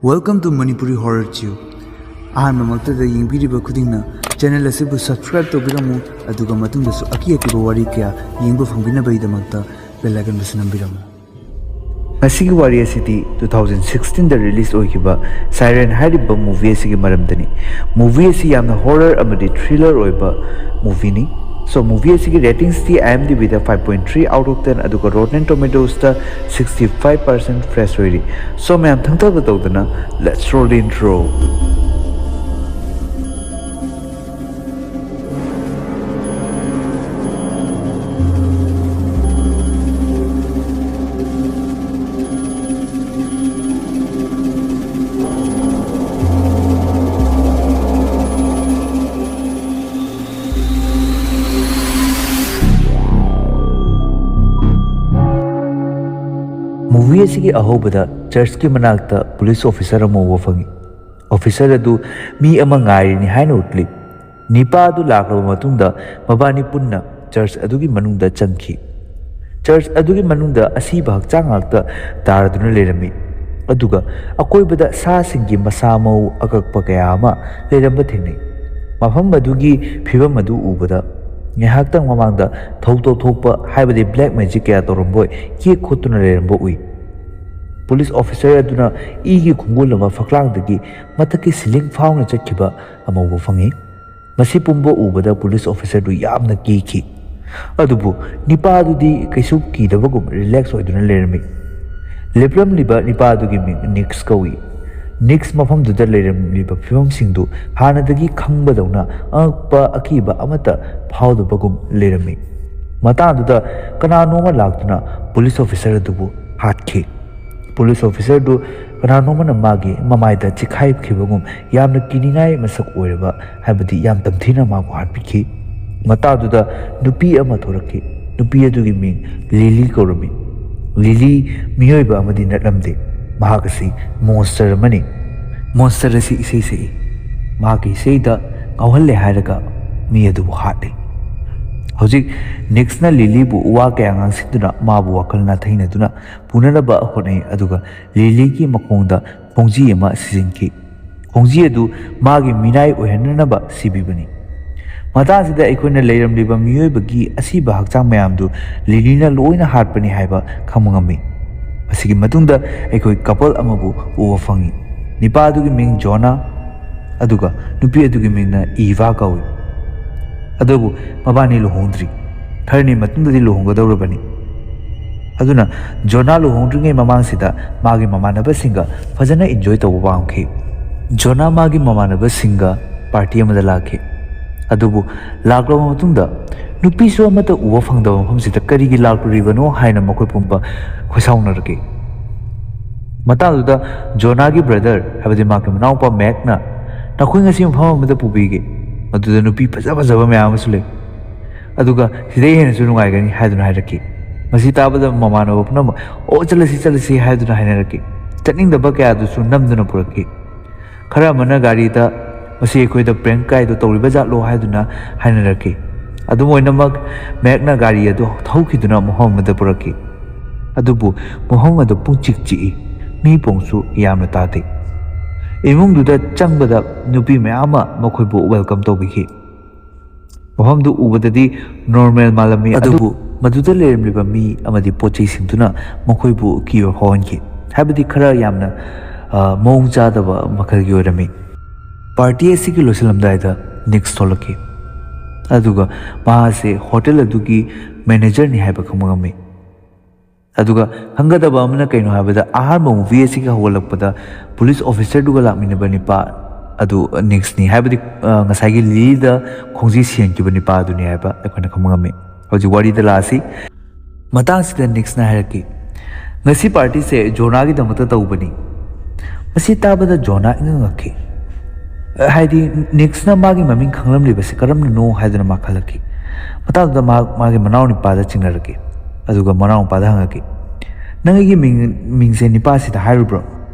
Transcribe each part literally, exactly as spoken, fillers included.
Welcome to Manipuri Horror Chew. ꯑꯍꯥꯟꯕꯃꯛꯇꯗ ꯌꯦꯡꯕꯤꯔꯤꯕ ꯈꯨꯗꯤꯡꯅ ꯆꯦꯅꯦꯜ ꯑꯁꯤꯕꯨ ꯁꯕꯁꯀ꯭ꯔꯥꯏꯕ ꯇꯧꯕꯤꯔꯝꯃꯨ, ꯑꯗꯨꯒ ꯃꯇꯨꯡꯗꯁꯨ ꯑꯀꯤ ꯑꯀꯤꯕ ꯋꯥꯔꯤ ꯀꯌꯥ ꯌꯦꯡꯕ ꯐꯪꯕꯤꯅꯕꯒꯤꯗꯃꯛꯇ ꯕꯦꯜ ꯑꯥꯏꯀꯟꯕꯨꯁꯨ ꯅꯝꯕꯤꯔꯝꯃꯨ꯫ ꯉꯁꯤꯒꯤ ꯋꯥꯔꯤ ꯑꯁꯤꯗꯤ ꯇꯨ ꯊꯥꯎꯖꯟ ꯁꯤꯛꯁꯇꯤꯟꯗ ꯔꯤꯂꯤꯁ ꯑꯣꯏꯈꯤꯕ ꯁꯥꯏꯔꯦꯟ ꯍꯥꯏꯔꯤꯕ ꯃꯨꯚꯤ ꯑꯁꯤꯒꯤ ꯃꯔꯝꯗꯅꯤ꯫ ꯃꯨꯚꯤ ꯑꯁꯤ ꯌꯥꯝꯅ ꯍꯣꯔꯔ ꯑꯃꯗꯤ ꯊ꯭ꯔꯤꯂꯔ ꯑꯣꯏꯕ ꯃꯨꯚꯤꯅꯤ꯫ ꯁꯣ, ꯃꯨꯚꯤ ꯑꯁꯤꯒꯤ ꯔꯦꯇꯤꯡꯁꯇꯤ IMDbꯗ five point three out of ten, ꯑꯗꯨꯒ Rotten Tomatoesꯇ sixty five percent fresh ꯑꯣꯏꯔꯤ꯫ ꯁꯣ, ꯃꯌꯥꯝ ꯊꯪꯊꯕ ꯇꯧꯗꯅ, let's roll the intro. Movie ꯑꯁꯤꯒꯤ ꯑꯍꯧꯕꯗ ꯆꯔꯆꯀꯤ ꯃꯅꯥꯛꯇ ꯄꯨꯂꯤꯁ ꯑꯣꯐꯤꯁꯔ ꯑꯃ ꯎꯕ ꯐꯪꯏ꯫ ꯑꯣꯐꯤꯁꯔ ꯑꯗꯨ ꯃꯤ ꯑꯃ ꯉꯥꯏꯔꯤꯅꯤ ꯍꯥꯏꯅ ꯎꯠꯂꯤ꯫ ꯅꯤꯄꯥ ꯑꯗꯨ ꯂꯥꯛꯂꯕ ꯃꯇꯨꯡꯗ ꯃꯕꯥꯅꯤ ꯄꯨꯟꯅ ꯆꯔꯆ ꯑꯗꯨꯒꯤ ꯃꯅꯨꯡꯗ ꯆꯪꯈꯤ꯫ ꯆꯔꯆ ꯑꯗꯨꯒꯤ ꯃꯅꯨꯡꯗ ꯑꯁꯤꯕ ꯍꯛꯆꯥꯡ ꯉꯥꯛꯇ ꯇꯥꯔꯗꯨꯅ ꯂꯩꯔꯝꯃꯤ, ꯑꯗꯨꯒ ꯑꯀꯣꯏꯕꯗ ꯁꯥꯁꯤꯡꯒꯤ ꯃꯁꯥ ꯃꯎ ꯑꯀꯛꯄ ꯀꯌꯥ ꯑꯃ ꯂꯩꯔꯝꯕ ꯊꯦꯡꯅꯩ꯫ ꯃꯐꯝ ꯑꯗꯨꯒꯤ ꯐꯤꯕꯝ ꯑꯗꯨ ꯎꯕꯗ, ꯉꯥꯏꯍꯥꯛꯇꯪ ꯃꯃꯥꯡꯗ ꯊꯧꯗꯣꯛ ꯊꯣꯛꯄ, ꯍꯥꯏꯕꯗꯤ ꯕ꯭ꯂꯦꯛ ꯃꯦꯖꯤꯛ ꯀꯌꯥ ꯇꯧꯔꯝꯕꯣꯏ ꯀꯦꯛ ꯈꯣꯠꯇꯨꯅ ꯂꯩꯔꯝꯕ ꯎꯏ꯫ ꯄꯨꯂꯤꯁ ꯑꯣꯐꯤꯁꯔ ꯑꯗꯨꯅ ꯏꯒꯤ ꯈꯣꯡꯒꯨꯜ ꯑꯃ ꯐꯛꯂꯥꯡꯗꯒꯤ ꯃꯊꯛꯀꯤ ꯁꯤꯂꯤꯡ ꯐꯥꯎꯅ ꯆꯠꯈꯤꯕ ꯑꯃ ꯎꯕ ꯐꯪꯉꯤ꯫ ꯃꯁꯤ ꯄꯨꯝꯕ ꯎꯕꯗ ꯄꯨꯂꯤꯁ ꯑꯣꯐꯤꯁꯔꯗꯨ ꯌꯥꯝꯅ ꯀꯤꯈꯤ꯫ ꯑꯗꯨꯕꯨ ꯅꯤꯄꯥ ꯑꯗꯨꯗꯤ ꯀꯩꯁꯨ ꯀꯤꯗꯕꯒꯨꯝ ꯔꯤꯂꯦꯛꯁ ꯑꯣꯏꯗꯨꯅ ꯂꯩꯔꯝꯃꯤ꯫ ꯂꯦꯞꯂꯝꯂꯤꯕ ꯅꯤꯄꯥ ꯑꯗꯨꯒꯤ ꯃꯤꯡ ꯅꯤꯛꯁ ꯀꯧꯏ꯫ ꯅꯤꯛꯁ ꯃꯐꯝꯗꯨꯗ ꯂꯩꯔꯝꯂꯤꯕ ꯐꯤꯕꯝꯁꯤꯡꯗꯨ ꯍꯥꯟꯅꯗꯒꯤ ꯈꯪꯕꯗꯧꯅ ꯑꯉꯛꯄ ꯑꯀꯤꯕ ꯑꯃꯠꯇ ꯐꯥꯎꯗꯕꯒꯨꯝ ꯂꯩꯔꯝꯃꯤ꯫ ꯃꯇꯥꯡꯗꯨꯗ ꯀꯅꯥꯅꯣ ꯑꯃ ꯂꯥꯛꯇꯨꯅ ꯄꯨꯂꯤꯁ ꯑꯣꯐꯤꯁꯔ ꯑꯗꯨꯕꯨ ꯍꯥꯠꯈꯤ꯫ ꯄꯨꯂꯤꯁ ꯑꯣꯐꯤꯁꯔꯗꯨ ꯀꯅꯥꯅꯣꯃꯅ ꯃꯥꯒꯤ ꯃꯃꯥꯏꯗ ꯆꯤꯈꯥꯏꯈꯤꯕꯒꯨꯝ ꯌꯥꯝꯅ ꯀꯤꯅꯤꯡꯉꯥꯏ ꯃꯁꯛ ꯑꯣꯏꯔꯕ, ꯍꯥꯏꯕꯗꯤ ꯌꯥꯝ ꯇꯝꯊꯤꯅ ꯃꯥꯕꯨ ꯍꯥꯠꯄꯤꯈꯤ꯫ ꯃꯇꯥꯡꯗꯨꯗ ꯅꯨꯄꯤ ꯑꯃ ꯊꯣꯔꯛꯈꯤ꯫ ꯅꯨꯄꯤ ꯑꯗꯨꯒꯤ ꯃꯤꯡ ꯂꯤꯂꯤ ꯀꯧꯔꯝꯃꯤ꯫ ꯂꯤꯂꯤ ꯃꯤꯑꯣꯏꯕ ꯑꯃꯗꯤ ꯅꯠꯂꯝꯗꯦ꯫ ꯃꯍꯥꯛ ꯑꯁꯤ ꯃꯣꯟꯁꯇꯔ ꯑꯃꯅꯤ꯫ ꯃꯣꯟꯁꯇꯔ ꯑꯁꯤ ꯏꯁꯩ ꯁꯛꯏ꯫ ꯃꯍꯥꯛꯀꯤ ꯏꯁꯩꯗ ꯉꯥꯎꯍꯜꯂꯦ ꯍꯥꯏꯔꯒ ꯃꯤ ꯑꯗꯨꯕꯨ ꯍꯥꯠꯂꯤ꯫ ꯍꯧꯖꯤꯛ ꯅꯤꯛꯁꯅ ꯂꯤꯂꯤꯕꯨ ꯋꯥ ꯀꯌꯥ ꯉꯥꯡꯁꯤꯟꯗꯨꯅ ꯃꯥꯕꯨ ꯋꯥꯈꯜ ꯅꯥꯊꯩꯅꯗꯨꯅ ꯄꯨꯅꯅꯕ ꯍꯣꯠꯅꯩ, ꯑꯗꯨꯒ ꯂꯤꯂꯤꯒꯤ ꯃꯈꯣꯡꯗ ꯈꯣꯡꯖꯤ ꯑꯃ ꯁꯤꯖꯤꯟꯈꯤ꯫ ꯈꯣꯡꯖꯤ ꯑꯗꯨ ꯃꯥꯒꯤ ꯃꯤꯅꯥꯏ ꯑꯣꯏꯍꯟꯅꯅꯕ ꯁꯤꯕꯤꯕꯅꯤ꯫ ꯃꯇꯥꯡꯁꯤꯗ ꯑꯩꯈꯣꯏꯅ ꯂꯩꯔꯝꯂꯤꯕ ꯃꯤꯑꯣꯏꯕꯒꯤ ꯑꯁꯤꯕ ꯍꯛꯆꯥꯡ ꯃꯌꯥꯝꯗꯨ ꯂꯤꯂꯤꯅ ꯂꯣꯏꯅ ꯍꯥꯠꯄꯅꯤ ꯍꯥꯏꯕ ꯈꯪꯕ ꯉꯝꯃꯤ꯫ ꯃꯁꯤꯒꯤ ꯃꯇꯨꯡꯗ ꯑꯩꯈꯣꯏ ꯀꯄꯜ ꯑꯃꯕꯨ ꯎꯕ ꯐꯪꯉꯤ꯫ ꯅꯤꯄꯥ ꯑꯗꯨꯒꯤ ꯃꯤꯡ ꯖꯣꯅꯥ, ꯑꯗꯨꯒ ꯅꯨꯄꯤ ꯑꯗꯨꯒꯤ ꯃꯤꯡꯅ ꯏꯚꯥ ꯀꯧꯏ꯫ ꯑꯗꯨꯕꯨ ꯃꯕꯥꯅꯤ ꯂꯨꯍꯣꯡꯗ꯭ꯔꯤ꯫ ꯈꯔꯅꯤ ꯃꯇꯨꯡꯗꯗꯤ ꯂꯨꯍꯣꯡꯒꯗꯧꯔꯕꯅꯤ꯫ ꯑꯗꯨꯅ ꯖꯣꯅꯥ ꯂꯨꯍꯣꯡꯗ꯭ꯔꯤꯉꯩ ꯃꯃꯥꯡꯁꯤꯗ ꯃꯥꯒꯤ ꯃꯃꯥꯟꯅꯕꯁꯤꯡꯒ ꯐꯖꯅ ꯏꯟꯖꯣꯏ ꯇꯧꯕ ꯄꯥꯝꯈꯤ꯫ ꯖꯣꯅꯥ ꯃꯥꯒꯤ ꯃꯃꯥꯟꯅꯕꯁꯤꯡꯒ ꯄꯥꯔꯇꯤ ꯑꯃꯗ ꯂꯥꯛꯈꯤ꯫ ꯑꯗꯨꯕꯨ ꯂꯥꯛꯂꯕ ꯃꯇꯨꯡꯗ ꯅꯨꯄꯤꯁꯨ ꯑꯃꯠꯇ ꯎꯕ ꯐꯪꯗꯕ ꯃꯐꯝꯁꯤꯗ ꯀꯔꯤꯒꯤ ꯂꯥꯛꯂꯨꯔꯤꯕꯅꯣ ꯍꯥꯏꯅ ꯃꯈꯣꯏ ꯄꯨꯝꯕ ꯈꯣꯏꯁꯥꯎꯅꯔꯛꯈꯤ꯫ ꯃꯇꯥꯡꯗꯨꯗ ꯖꯣꯅꯥꯒꯤ ꯕ꯭ꯔꯗꯔ, ꯍꯥꯏꯕꯗꯤ ꯃꯍꯥꯛꯀꯤ ꯃꯅꯥꯎꯄꯥ ꯃꯦꯛꯅ, "ꯅꯈꯣꯏ ꯉꯁꯤ ꯃꯐꯝ ꯑꯃꯗ ꯄꯨꯕꯤꯒꯦ, ꯃꯗꯨꯗ ꯅꯨꯄꯤ ꯐꯖ ꯐꯖꯕ ꯃꯌꯥꯝ ꯑꯃꯁꯨ ꯂꯩ, ꯑꯗꯨꯒ ꯁꯤꯗꯩ ꯍꯦꯟꯅꯁꯨ ꯅꯨꯡꯉꯥꯏꯒꯅꯤ" ꯍꯥꯏꯗꯨꯅ ꯍꯥꯏꯔꯛꯈꯤ꯫ ꯃꯁꯤ ꯇꯥꯕꯗ ꯃꯃꯥꯟꯅꯕ ꯄꯨꯝꯅꯃꯛ, "ꯑꯣ, ꯆꯠꯂꯁꯤ, ꯆꯠꯂꯁꯤ" ꯍꯥꯏꯗꯨꯅ ꯍꯥꯏꯅꯔꯛꯈꯤ꯫ ꯆꯠꯅꯤꯡꯗꯕ ꯀꯌꯥꯗꯨꯁꯨ ꯅꯝꯗꯨꯅ ꯄꯨꯔꯛꯈꯤ꯫ ꯈꯔ ꯑꯃꯅ ꯒꯥꯔꯤꯗ, "ꯃꯁꯤ ꯑꯩꯈꯣꯏꯗ ꯄ꯭ꯔꯦꯡ ꯀꯥꯏꯗꯣ ꯇꯧꯔꯤꯕ ꯖꯥꯠꯂꯣ?" ꯍꯥꯏꯗꯨꯅ ꯍꯥꯏꯅꯔꯛꯈꯤ꯫ ꯑꯗꯨꯝ ꯑꯣꯏꯅꯃꯛ, ꯃꯦꯛꯅ ꯒꯥꯔꯤ ꯑꯗꯨ ꯊꯧꯈꯤꯗꯨꯅ ꯃꯐꯝ ꯑꯃꯗ ꯄꯨꯔꯛꯈꯤ꯫ ꯑꯗꯨꯕꯨ ꯃꯐꯝ ꯑꯗꯨ ꯄꯨꯡꯆꯤꯛ ꯆꯤꯛꯏ, ꯃꯤ ꯄꯣꯡꯁꯨ ꯌꯥꯝꯅ ꯇꯥꯗꯦ꯫ ꯏꯃꯨꯡꯗꯨꯗ ꯆꯪꯕꯗ ꯅꯨꯄꯤ ꯃꯌꯥꯝ ꯑꯃ ꯃꯈꯣꯏꯕꯨ ꯋꯦꯜꯀꯝ ꯇꯧꯕꯤꯈꯤ꯫ ꯃꯐꯝꯗꯨ ꯎꯕꯗꯗꯤ ꯅꯣꯔꯃꯦꯜ ꯃꯥꯜꯂꯝꯃꯤ, ꯑꯗꯨꯕꯨ ꯃꯗꯨꯗ ꯂꯩꯔꯝꯂꯤꯕ ꯃꯤ ꯑꯃꯗꯤ ꯄꯣꯠ ꯆꯩꯁꯤꯡꯗꯨꯅ ꯃꯈꯣꯏꯕꯨ ꯀꯤꯕ ꯐꯥꯎꯍꯟꯈꯤ, ꯍꯥꯏꯕꯗꯤ ꯈꯔ ꯌꯥꯝꯅ, ꯑ, ꯃꯑꯣꯡ ꯆꯥꯗꯕ ꯃꯈꯜꯒꯤ ꯑꯣꯏꯔꯝꯃꯤ꯫ ꯄꯥꯔꯇꯤ ꯑꯁꯤꯒꯤ ꯂꯣꯏꯁꯤꯜꯂꯝꯗꯥꯏꯗ ꯅꯤꯛꯁ ꯊꯣꯛꯂꯛꯈꯤ, ꯑꯗꯨꯒ ꯃꯍꯥꯛ ꯑꯁꯤ ꯍꯣꯇꯦꯜ ꯑꯗꯨꯒꯤ ꯃꯦꯅꯦꯖꯔꯅꯤ ꯍꯥꯏꯕ ꯈꯪꯕ ꯉꯝꯃꯤ꯫ ꯑꯗꯨꯒ ꯈꯪꯒꯗꯕ ꯑꯃꯅ ꯀꯩꯅꯣ ꯍꯥꯏꯕꯗ, ꯑꯍꯥꯟꯕ ꯃꯨꯚꯤ ꯑꯁꯤꯒꯤ ꯍꯧꯒꯠꯂꯛꯄꯗ ꯄꯨꯂꯤꯁ ꯑꯣꯐꯤꯁꯔꯗꯨꯒ ꯂꯥꯛꯃꯤꯟꯅꯕ ꯅꯤꯄꯥ ꯑꯗꯨ ꯅꯤꯛꯁꯅꯤ, ꯍꯥꯏꯕꯗꯤ, ꯑ, ꯉꯁꯥꯏꯒꯤ ꯂꯤꯂꯤꯗ ꯈꯣꯡꯖꯤ ꯁꯦꯡꯈꯤꯕ ꯅꯤꯄꯥ ꯑꯗꯨꯅꯤ ꯍꯥꯏꯕ ꯑꯩꯈꯣꯏꯅ ꯈꯪꯕ ꯉꯝꯃꯤ꯫ ꯍꯧꯖꯤꯛ ꯋꯥꯔꯤꯗ ꯂꯥꯛꯑꯁꯤ꯫ ꯃꯇꯥꯡꯁꯤꯗ ꯅꯤꯛꯁꯅ ꯍꯥꯏꯔꯛꯈꯤ, "ꯉꯁꯤ ꯄꯥꯔꯇꯤꯁꯦ ꯖꯣꯅꯥꯒꯤꯗꯃꯛꯇ ꯇꯧꯕꯅꯤ"꯫ ꯃꯁꯤ ꯇꯥꯕꯗ ꯖꯣꯅꯥ ꯏꯉꯛ ꯉꯛꯈꯤ꯫ ꯍꯥꯏꯗꯤ, ꯅꯤꯛꯁꯅ ꯃꯥꯒꯤ ꯃꯃꯤꯡ ꯈꯪꯂꯝꯂꯤꯕꯁꯤ ꯀꯔꯝꯅꯅꯣ ꯍꯥꯏꯗꯨꯅ ꯃꯥ ꯈꯜꯂꯛꯈꯤ꯫ ꯃꯇꯥꯡꯗꯨꯗ ꯃꯍꯥꯛ ꯃꯥꯒꯤ ꯃꯅꯥꯎ ꯅꯤꯄꯥꯗ ꯆꯤꯡꯅꯔꯛꯈꯤ꯫ ꯑꯗꯨꯒ ꯃꯅꯥꯎ ꯅꯨꯄꯥꯗ ꯍꯪꯉꯛꯈꯤ, "ꯅꯪ ꯑꯩꯒꯤ ꯃꯤꯡ, ꯃꯤꯡꯁꯦ ꯅꯤꯄꯥꯁꯤꯗ ꯍꯥꯏꯔꯨꯕ꯭ꯔꯣ?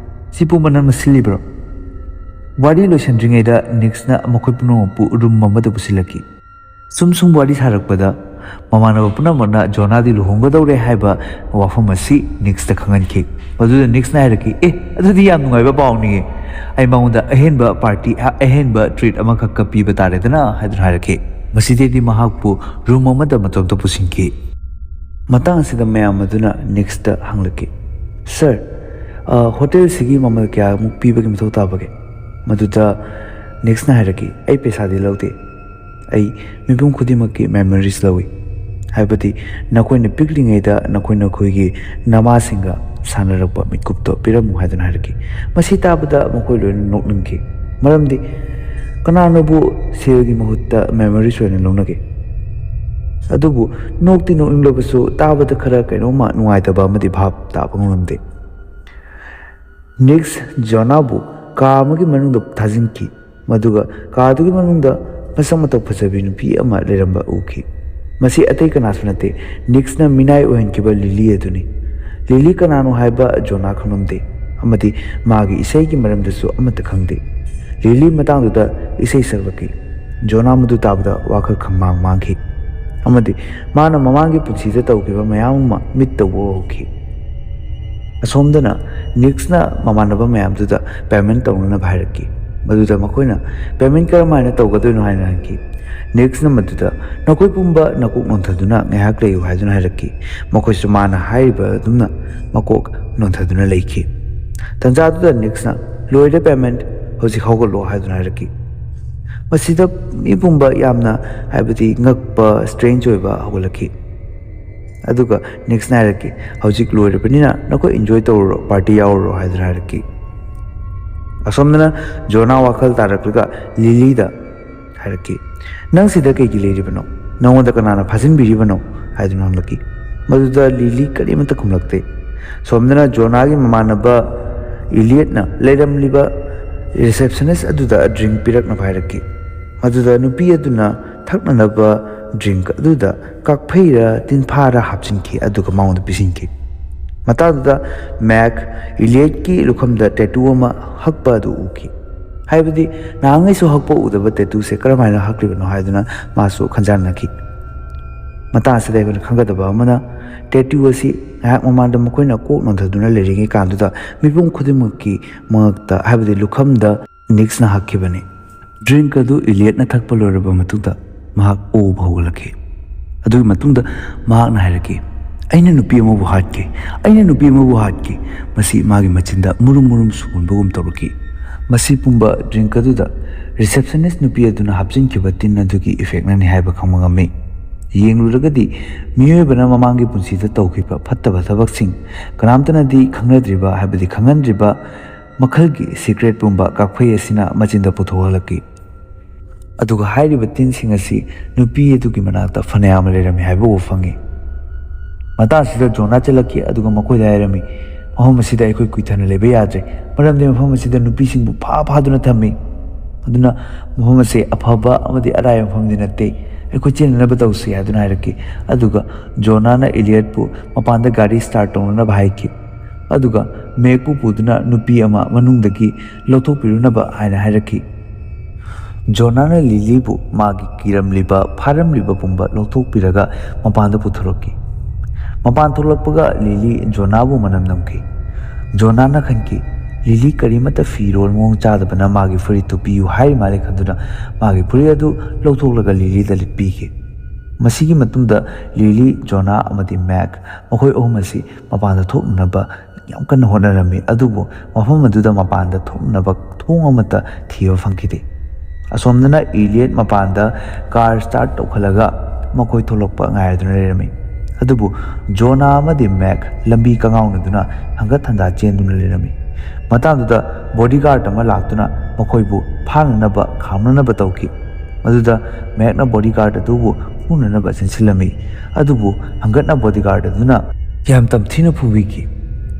ꯁꯤ ꯄꯨꯝꯕ ꯅꯪꯅ ꯁꯤꯜꯂꯤꯕ꯭ꯔꯣ?" ꯋꯥꯔꯤ ꯂꯣꯏꯁꯤꯟꯗ꯭ꯔꯤꯉꯩꯗ ꯅꯤꯛꯁꯅ ꯃꯈꯣꯏ ꯄꯨꯝꯅꯃꯛꯄꯨ ꯔꯨꯝ ꯑꯃꯗ ꯄꯨꯁꯤꯜꯂꯛꯈꯤ꯫ ꯁꯨꯝ ꯁꯨꯝ ꯋꯥꯔꯤ ꯁꯥꯔꯛꯄꯗ ꯃꯃꯥꯟꯅꯕ ꯄꯨꯝꯅꯃꯛꯅ ꯖꯣꯅꯥꯗꯤ ꯂꯨꯍꯣꯡꯒꯗꯧꯔꯦ ꯍꯥꯏꯕ ꯋꯥꯐꯝ ꯑꯁꯤ ꯅꯤꯛꯁꯇ ꯈꯪꯍꯟꯈꯤ꯫ ꯃꯗꯨꯗ ꯅꯤꯛꯁꯅ ꯍꯥꯏꯔꯛꯈꯤ, "ꯑꯦ, ꯑꯗꯨꯗꯤ ꯌꯥꯝ ꯅꯨꯡꯉꯥꯏꯕ ꯄꯥꯎꯅꯤꯌꯦ꯫ ꯑꯩ ꯃꯉꯣꯟꯗ ꯑꯍꯦꯟꯕ ꯄꯥꯔꯇꯤ, ꯑꯍꯦꯟꯕ ꯇ꯭ꯔꯤꯠ ꯑꯃꯈꯛꯀ ꯄꯤꯕ ꯇꯥꯔꯦꯗꯅ" ꯍꯥꯏꯗꯨꯅ ꯍꯥꯏꯔꯛꯈꯤ꯫ ꯃꯁꯤꯗꯩꯗꯤ ꯃꯍꯥꯛꯄꯨ ꯔꯨꯝ ꯑꯃꯗ ꯃꯇꯣꯝꯇ ꯄꯨꯁꯤꯟꯈꯤ꯫ ꯃꯇꯥꯡ ꯑꯁꯤꯗ ꯃꯌꯥꯝ ꯑꯗꯨꯅ ꯅꯤꯛꯁꯇ ꯍꯪꯂꯛꯈꯤ, "ꯁꯔ, ꯑ, ꯍꯣꯇꯦꯜꯁꯤꯒꯤ ꯃꯃꯜ ꯀꯌꯥꯃꯨꯛ ꯄꯤꯕꯒꯤ ꯃꯊꯧ ꯇꯥꯕꯒꯦ?" ꯃꯗꯨꯗ ꯅꯤꯛꯁꯅ ꯍꯥꯏꯔꯛꯈꯤ, "ꯑꯩ ꯄꯩꯁꯥꯗꯤ ꯂꯧꯗꯦ꯫ ꯑꯩ ꯃꯤꯄꯨꯝ ꯈꯨꯗꯤꯡꯃꯛꯀꯤ ꯃꯦꯃꯣꯔꯤꯁ ꯂꯧꯏ꯫ ꯍꯥꯏꯕꯗꯤ ꯅꯈꯣꯏꯅ ꯄꯤꯛꯂꯤꯉꯩꯗ ꯅꯈꯣꯏ ꯅꯈꯣꯏꯒꯤ ꯅꯃꯥꯁꯤꯡꯒ ꯁꯥꯟꯅꯔꯛꯄ ꯃꯤꯀꯨꯞꯇꯣ ꯄꯤꯔꯝꯃꯨ" ꯍꯥꯏꯗꯨꯅ ꯍꯥꯏꯔꯛꯈꯤ꯫ ꯃꯁꯤ ꯇꯥꯕꯗ ꯃꯈꯣꯏ ꯂꯣꯏꯅ ꯅꯣꯛꯅꯤꯡꯈꯤ꯫ ꯃꯔꯝꯗꯤ ꯀꯅꯥꯅꯕꯨ ꯁꯦꯜꯒꯤ ꯃꯍꯨꯠꯇ ꯃꯦꯃꯣꯔꯤꯁ ꯑꯣꯏꯅ ꯂꯧꯅꯒꯦ? ꯑꯗꯨꯕꯨ ꯅꯣꯛꯇꯤ ꯅꯣꯛꯅꯤꯡꯂꯕꯁꯨ ꯇꯥꯕꯗ ꯈꯔ ꯀꯩꯅꯣꯝꯃ ꯅꯨꯡꯉꯥꯏꯇꯕ ꯑꯃꯗꯤ ꯚꯥꯞ ꯇꯥꯕ ꯉꯝꯂꯝꯗꯦ꯫ ꯅꯤꯛꯁ ꯖꯣꯅꯥꯕꯨ ꯀꯥ ꯑꯃꯒꯤ ꯃꯅꯨꯡꯗ ꯊꯥꯖꯤꯟꯈꯤ꯫ ꯃꯗꯨꯒ ꯀꯥꯗꯨꯒꯤ ꯃꯅꯨꯡꯗ ꯃꯁꯛ ꯃꯇꯧ ꯐꯖꯕꯤ ꯅꯨꯄꯤ ꯑꯃ ꯂꯩꯔꯝꯕ ꯎꯈꯤ꯫ ꯃꯁꯤ ꯑꯇꯩ ꯀꯅꯥꯁꯨ ꯅꯠꯇꯦ, ꯅꯤꯛꯁꯅ ꯃꯤꯅꯥꯏ ꯑꯣꯏꯍꯟꯈꯤꯕ ꯂꯤꯂꯤ ꯑꯗꯨꯅꯤ꯫ ꯂꯤꯂꯤ ꯀꯅꯥꯅꯣ ꯍꯥꯏꯕ ꯖꯣꯅꯥ ꯈꯪꯂꯝꯗꯦ, ꯑꯃꯗꯤ ꯃꯥꯒꯤ ꯏꯁꯩꯒꯤ ꯃꯔꯝꯗꯁꯨ ꯑꯃꯠꯇ ꯈꯪꯗꯦ꯫ ꯂꯤꯂꯤ ꯃꯇꯥꯡꯗꯨꯗ ꯏꯁꯩ ꯁꯛꯂꯛꯈꯤ꯫ ꯖꯣꯅꯥ ꯃꯗꯨ ꯇꯥꯕꯗ ꯋꯥꯈꯜ ꯈꯪꯃꯥꯡ ꯃꯥꯡꯈꯤ, ꯑꯃꯗꯤ ꯃꯥꯅ ꯃꯃꯥꯡꯒꯤ ꯄꯨꯟꯁꯤꯗ ꯇꯧꯈꯤꯕ ꯃꯌꯥꯝ ꯑꯃ ꯃꯤꯠꯇ ꯎꯍꯧꯈꯤ꯫ ꯑꯁꯣꯝꯗꯅ ꯅꯤꯛꯁꯅ ꯃꯃꯥꯟꯅꯕ ꯃꯌꯥꯝꯗꯨꯗ ꯄꯦꯃꯦꯟ ꯇꯧꯅꯅꯕ ꯍꯥꯏꯔꯛꯈꯤ꯫ ꯃꯗꯨꯗ ꯃꯈꯣꯏꯅ, "ꯄꯦꯃꯦꯟ ꯀꯔꯝ ꯍꯥꯏꯅ ꯇꯧꯒꯗꯣꯏꯅꯣ?" ꯍꯥꯏꯅ ꯍꯪꯈꯤ꯫ ꯅꯤꯛꯁꯅ ꯃꯗꯨꯗ, "ꯅꯈꯣꯏ ꯄꯨꯝꯕ ꯅꯀꯣꯛ ꯅꯣꯟꯊꯗꯨꯅ ꯉꯥꯏꯍꯥꯛ ꯂꯩꯌꯨ" ꯍꯥꯏꯗꯨꯅ ꯍꯥꯏꯔꯛꯈꯤ꯫ ꯃꯈꯣꯏꯁꯨ ꯃꯥꯅ ꯍꯥꯏꯔꯤꯕ ꯑꯗꯨꯝꯅ ꯃꯀꯣꯛ ꯅꯣꯟꯊꯗꯨꯅ ꯂꯩꯈꯤ꯫ ꯇꯟꯖꯥꯗꯨꯗ ꯅꯤꯛꯁꯅ, "ꯂꯣꯏꯔꯦ ꯄꯦꯃꯦꯟ, ꯍꯧꯖꯤꯛ ꯍꯧꯒꯠꯂꯣ" ꯍꯥꯏꯗꯨꯅ ꯍꯥꯏꯔꯛꯈꯤ꯫ ꯃꯁꯤꯗ ꯃꯤ ꯄꯨꯝꯕ ꯌꯥꯝꯅ, ꯍꯥꯏꯕꯗꯤ ꯉꯛꯄ, ꯁ꯭ꯇ꯭ꯔꯦꯟꯖ ꯑꯣꯏꯕ ꯍꯧꯒꯠꯂꯛꯈꯤ꯫ ꯑꯗꯨꯒ ꯅꯤꯛꯁꯅ ꯍꯥꯏꯔꯛꯈꯤ, "ꯍꯧꯖꯤꯛ ꯂꯣꯏꯔꯕꯅꯤꯅ ꯅꯈꯣꯏ ꯏꯟꯖꯣꯏ ꯇꯧꯔꯨꯔꯣ, ꯄꯥꯔꯇꯤ ꯌꯥꯎꯔꯨꯔꯣ" ꯍꯥꯏꯗꯨꯅ ꯍꯥꯏꯔꯛꯈꯤ꯫ ꯑꯁꯣꯝꯗꯅ ꯖꯣꯅꯥ ꯋꯥꯈꯜ ꯇꯥꯔꯛꯂꯒ ꯂꯤꯂꯤꯗ ꯍꯥꯏꯔꯛꯈꯤ, "ꯅꯪ ꯁꯤꯗ ꯀꯩꯒꯤ ꯂꯩꯔꯤꯕꯅꯣ? ꯅꯉꯣꯟꯗ ꯀꯅꯥꯅ ꯐꯥꯖꯤꯟꯕꯤꯔꯤꯕꯅꯣ?" ꯍꯥꯏꯗꯨꯅ ꯍꯪꯂꯛꯈꯤ꯫ ꯃꯗꯨꯗ ꯂꯤꯂꯤ ꯀꯔꯤꯃꯠꯇ ꯈꯨꯝꯂꯛꯇꯦ꯫ ꯁꯣꯝꯗꯅ ꯖꯣꯅꯥꯒꯤ ꯃꯃꯥꯟꯅꯕ ꯏꯂꯤꯌꯠꯅ ꯂꯩꯔꯝꯂꯤꯕ ꯔꯤꯁꯦꯞꯁꯅꯤꯁ ꯑꯗꯨꯗ ꯗ꯭ꯔꯤꯡ ꯄꯤꯔꯛꯅꯕ ꯍꯥꯏꯔꯛꯈꯤ꯫ ꯃꯗꯨꯗ ꯅꯨꯄꯤ ꯑꯗꯨꯅ ꯊꯛꯅꯅꯕ ꯗ꯭ꯔꯤꯡ ꯑꯗꯨꯗ ꯀꯥꯛꯐꯩꯔ ꯇꯤꯟꯐꯥꯔ ꯍꯥꯞꯆꯤꯟꯈꯤ, ꯑꯗꯨꯒ ꯃꯉꯣꯟꯗ ꯄꯤꯁꯤꯟꯈꯤ꯫ ꯃꯇꯥꯡꯗꯨꯗ ꯃꯦꯛ ꯏꯂꯤꯌꯠꯀꯤ ꯂꯨꯈꯝꯗ ꯇꯦꯇꯨ ꯑꯃ ꯍꯛꯄ ꯑꯗꯨ ꯎꯈꯤ꯫ ꯍꯥꯏꯕꯗꯤ ꯅꯍꯥꯟꯉꯩꯁꯨ ꯍꯛꯄ ꯎꯗꯕ ꯇꯦꯇꯨꯁꯦ ꯀꯔꯝꯍꯥꯏꯅ ꯍꯛꯂꯤꯕꯅꯣ ꯍꯥꯏꯗꯨꯅ ꯃꯥꯁꯨ ꯈꯟꯖꯥꯟꯅꯈꯤ꯫ ꯃꯇꯥꯡ ꯑꯁꯤꯗ ꯑꯩꯈꯣꯏꯅ ꯈꯪꯒꯗꯕ ꯑꯃꯅ, ꯇꯦꯇꯨ ꯑꯁꯤ ꯉꯥꯏꯍꯥꯛ ꯃꯃꯥꯡꯗ ꯃꯈꯣꯏꯅ ꯀꯣꯛ ꯅꯣꯟꯊꯗꯨꯅ ꯂꯩꯔꯤꯉꯩ ꯀꯥꯟꯗꯨꯗ ꯃꯤꯄꯨꯝ ꯈꯨꯗꯤꯡꯃꯛꯀꯤ ꯃꯉꯛꯇ, ꯍꯥꯏꯕꯗꯤ ꯂꯨꯈꯝꯗ ꯅꯤꯛꯁꯅ ꯍꯛꯈꯤꯕꯅꯤ꯫ ꯗ꯭ꯔꯤꯡꯛ ꯑꯗꯨ ꯏꯂꯤꯌꯠꯅ ꯊꯛꯄ ꯂꯣꯏꯔꯕ ꯃꯇꯨꯡꯗ ꯃꯍꯥꯛ ꯑꯣꯕ ꯍꯧꯒꯠꯂꯛꯈꯤ꯫ ꯑꯗꯨꯒꯤ ꯃꯇꯨꯡꯗ ꯃꯍꯥꯛꯅ ꯍꯥꯏꯔꯛꯈꯤ, "ꯑꯩꯅ ꯅꯨꯄꯤ ꯑꯃꯕꯨ ꯍꯥꯠꯈꯤ, ꯑꯩꯅ ꯅꯨꯄꯤ ꯑꯃꯕꯨ ꯍꯥꯠꯈꯤ"꯫ ꯃꯁꯤ ꯃꯥꯒꯤ ꯃꯆꯤꯟꯗ ꯃꯨꯔꯨꯝ ꯃꯨꯔꯨꯝ ꯁꯨꯒꯨꯟꯕꯒꯨꯝ ꯇꯧꯔꯛꯈꯤ꯫ ꯃꯁꯤ ꯄꯨꯝꯕ ꯗ꯭ꯔꯤꯡꯛ ꯑꯗꯨꯗ ꯔꯤꯁꯦꯞꯁꯅꯤꯁ꯭ꯠ ꯅꯨꯄꯤ ꯑꯗꯨꯅ ꯍꯥꯞꯆꯤꯟꯈꯤꯕ ꯇꯤꯟ ꯑꯗꯨꯒꯤ ꯏꯐꯦꯛꯅꯅꯤ ꯍꯥꯏꯕ ꯈꯪꯕ ꯉꯝꯃꯤ꯫ ꯌꯦꯡꯂꯨꯔꯒꯗꯤ ꯃꯤꯑꯣꯏꯕꯅ ꯃꯃꯥꯡꯒꯤ ꯄꯨꯟꯁꯤꯗ ꯇꯧꯈꯤꯕ ꯐꯠꯇꯕ ꯊꯕꯛꯁꯤꯡ ꯀꯅꯥꯝꯇꯅꯗꯤ ꯈꯪꯅꯗ꯭ꯔꯤꯕ, ꯍꯥꯏꯕꯗꯤ ꯈꯪꯍꯟꯗ꯭ꯔꯤꯕ ꯃꯈꯜꯒꯤ ꯁꯤꯀ꯭ꯔꯦꯠ ꯄꯨꯝꯕ ꯀꯥꯛꯐꯩ ꯑꯁꯤꯅ ꯃꯆꯤꯟꯗ ꯄꯨꯊꯣꯛꯍꯜꯂꯛꯈꯤ꯫ ꯑꯗꯨꯒ ꯍꯥꯏꯔꯤꯕ ꯇꯤꯟꯁꯤꯡ ꯑꯁꯤ ꯅꯨꯄꯤ ꯑꯗꯨꯒꯤ ꯃꯅꯥꯛꯇ ꯐꯅꯌꯥꯝ ꯂꯩꯔꯝꯃꯤ ꯍꯥꯏꯕ ꯎꯕ ꯐꯪꯉꯤ꯫ ꯃꯇꯥꯡ ꯑꯁꯤꯗ ꯖꯣꯅꯥ ꯆꯠꯂꯛꯈꯤ, ꯑꯗꯨꯒ ꯃꯈꯣꯏꯗ ꯍꯥꯏꯔꯝꯃꯤ, "ꯃꯐꯝ ꯑꯁꯤꯗ ꯑꯩꯈꯣꯏ ꯀꯨꯏꯊꯅ ꯂꯩꯕ ꯌꯥꯗ꯭ꯔꯦ, ꯃꯔꯝꯗꯤ ꯃꯐꯝ ꯑꯁꯤꯗ ꯅꯨꯄꯤꯁꯤꯡꯕꯨ ꯐꯥ ꯐꯥꯗꯨꯅ ꯊꯝꯃꯤ꯫ ꯑꯗꯨꯅ ꯃꯐꯝ ꯑꯁꯤ ꯑꯐꯕ ꯑꯃꯗꯤ ꯑꯔꯥꯏꯕ ꯃꯐꯝꯗꯤ ꯅꯠꯇꯦ, ꯑꯩꯈꯣꯏ ꯆꯦꯟꯅꯅꯕ ꯇꯧꯁꯤ" ꯍꯥꯏꯗꯨꯅ ꯍꯥꯏꯔꯛꯈꯤ꯫ ꯑꯗꯨꯒ ꯖꯣꯅꯥꯅ ꯏꯂꯤꯌꯠꯄꯨ ꯃꯄꯥꯟꯗ ꯒꯥꯔꯤ ꯁ꯭ꯇꯥꯔꯠ ꯇꯧꯅꯅꯕ ꯍꯥꯏꯈꯤ꯫ ꯑꯗꯨꯒ ꯃꯦꯛꯄꯨ ꯄꯨꯗꯨꯅ ꯅꯨꯄꯤ ꯑꯃ ꯃꯅꯨꯡꯗꯒꯤ ꯂꯧꯊꯣꯛꯄꯤꯔꯨꯅꯕ ꯍꯥꯏꯅ ꯍꯥꯏꯔꯛꯈꯤ꯫ ꯖꯣꯅꯥꯅ ꯂꯤꯂꯤꯕꯨ ꯃꯥꯒꯤ ꯀꯤꯔꯝꯂꯤꯕ, ꯐꯥꯔꯝꯂꯤꯕ ꯄꯨꯝꯕ ꯂꯧꯊꯣꯛꯄꯤꯔꯒ ꯃꯄꯥꯟꯗ ꯄꯨꯊꯣꯔꯛꯈꯤ꯫ ꯃꯄꯥꯟ ꯊꯣꯛꯂꯛꯄꯒ ꯂꯤꯂꯤ ꯖꯣꯅꯥꯕꯨ ꯃꯅꯝ ꯅꯝꯈꯤ꯫ ꯖꯣꯅꯥꯅ ꯈꯟꯈꯤ, ꯂꯤꯂꯤ ꯀꯔꯤꯃꯠꯇ ꯐꯤꯔꯣꯜ ꯃꯑꯣꯡ ꯆꯥꯗꯕꯅ ꯃꯥꯒꯤ ꯐꯨꯔꯤꯠꯇꯨ ꯄꯤꯌꯨ ꯍꯥꯏꯔꯤ ꯃꯥꯜꯂꯦ ꯈꯟꯗꯨꯅ ꯃꯥꯒꯤ ꯐꯨꯔꯤꯠ ꯑꯗꯨ ꯂꯧꯊꯣꯛꯂꯒ ꯂꯤꯂꯤꯗ ꯂꯤꯠꯄꯤꯈꯤ꯫ ꯃꯁꯤꯒꯤ ꯃꯇꯨꯡꯗ ꯂꯤꯂꯤ, ꯖꯣꯅꯥ ꯑꯃꯗꯤ ꯃꯦꯛ, ꯃꯈꯣꯏ ꯑꯍꯨꯝ ꯑꯁꯤ ꯃꯄꯥꯟꯗ ꯊꯣꯛꯅꯅꯕ ꯌꯥꯝ ꯀꯟꯅ ꯍꯣꯠꯅꯔꯝꯃꯤ, ꯑꯗꯨꯕꯨ ꯃꯐꯝ ꯑꯗꯨꯗ ꯃꯄꯥꯟꯗ ꯊꯣꯛꯅꯕ ꯊꯣꯡ ꯑꯃꯠꯇ ꯊꯤꯕ ꯐꯪꯈꯤꯗꯦ꯫ ꯑꯁꯣꯝꯗꯅ ꯏꯂꯤꯌꯠ ꯃꯄꯥꯟꯗ ꯀꯥꯔ ꯁ꯭ꯇꯥꯔꯠ ꯇꯧꯈꯠꯂꯒ ꯃꯈꯣꯏ ꯊꯣꯛꯂꯛꯄ ꯉꯥꯏꯗꯨꯅ ꯂꯩꯔꯝꯃꯤ꯫ ꯑꯗꯨꯕꯨ ꯖꯣꯅꯥ ꯑꯃꯗꯤ ꯃꯦꯛ ꯂꯝꯕꯤ ꯀꯉꯥꯎꯅꯗꯨꯅ ꯍꯪꯒꯠ ꯍꯟꯗꯥ ꯆꯦꯟꯗꯨꯅ ꯂꯩꯔꯝꯃꯤ꯫ ꯃꯇꯥꯡꯗꯨꯗ ꯕꯣꯗꯤꯒꯥꯔꯗ ꯑꯃ ꯂꯥꯛꯇꯨꯅ ꯃꯈꯣꯏꯕꯨ ꯐꯥꯅꯅꯕ ꯈꯥꯝꯅꯅꯕ ꯇꯧꯈꯤ꯫ ꯃꯗꯨꯗ ꯃꯦꯛꯅ ꯕꯣꯗꯤꯒꯥꯔꯗ ꯑꯗꯨꯕꯨ ꯐꯨꯅꯅꯕ ꯆꯦꯟꯁꯤꯜꯂꯝꯃꯤ꯫ ꯑꯗꯨꯕꯨ ꯍꯪꯒꯠꯅ ꯕꯣꯗꯤꯒꯥꯔꯗ ꯑꯗꯨꯅ ꯌꯥꯝ ꯇꯝꯊꯤꯅ ꯐꯨꯕꯤꯈꯤ꯫